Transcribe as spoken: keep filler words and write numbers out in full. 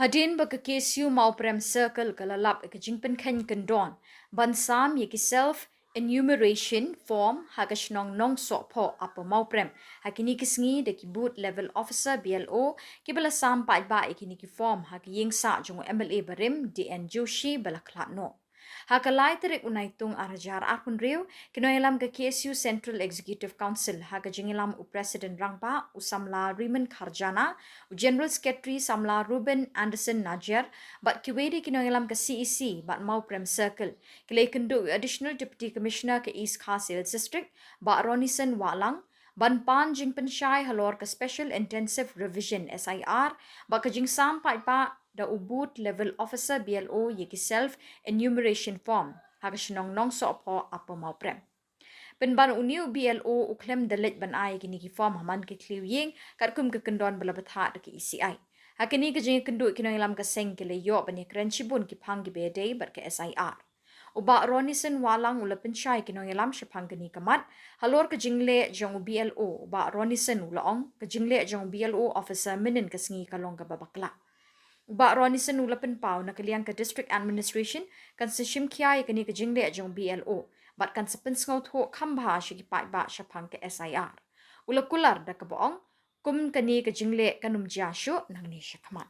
Hadien ba ka K S U Mawprem Circle ka la lap ïa ka jingpynkheiñ kyndon ban sam ïa ki self enumeration form ha ka shnong Nongsohphoh, Upper Mawprem, ha kine ki sngi da ki Booth Level Officer, B L O, kiba la sam paidbah ïa kine ki form ha ka ïing sah jong u M L A barim, D N Joshi, ba la khlad noh. Ha ka lai tarik u Naitung ar hajar arphew hynriew, ki nongïalam ka K S U Central Executive Council, ha ka jingïalam u President Rangbah, u Samla Rimen Kharjana, u General Secretary Samla Ruben Anderson Najiar, bad kiwei de ki nongïalam ka C E C bad Mawprem Circle, ki la ïakynduh u Additional Deputy Commissioner ka East Khasi Hills District, Bah Ronnieson Wahlang, ban pan jingpynshai halor ka Special Intensive Revision, S I R, bad ka jingsam paidbah da u Booth Level Officer, B L O, ïa ki self enumeration form ha ka shnong Nongsohphoh, Upper Mawprem. Pynban une u B L O u khlem da leit ban ai ïa kine ki form ha man ki khlieh ïing, katkum ka kyndon ba la bthah da ka E C I. Ha kane ka jingïakynduh, ki nongïalam ka seng ki la ïoh ban ïakren shibun ki phang kiba ïadei bad ka S I R. U Bah Ronnieson Wahlang u la pynshai ïa ki nongïalam shaphang kane ka mat. Halor ka jingleh jong u B L O, u Bah Ronnieson u la ong, ka jingleh jong u B L O officer mynhynnin ka sngi ka long kaba bakla. U Bah Ronnieson u la pynpaw, na ka liang ka District Administration kan sa shim khia ïa kane ka jingleh jong u B L O bad kan sa pynsngewthuh kham bha sha ki paidbah shaphang ka S I R. U la kular da kaba ong, kum kane ka jingleh kan ym jia shuh nangne shakhmat.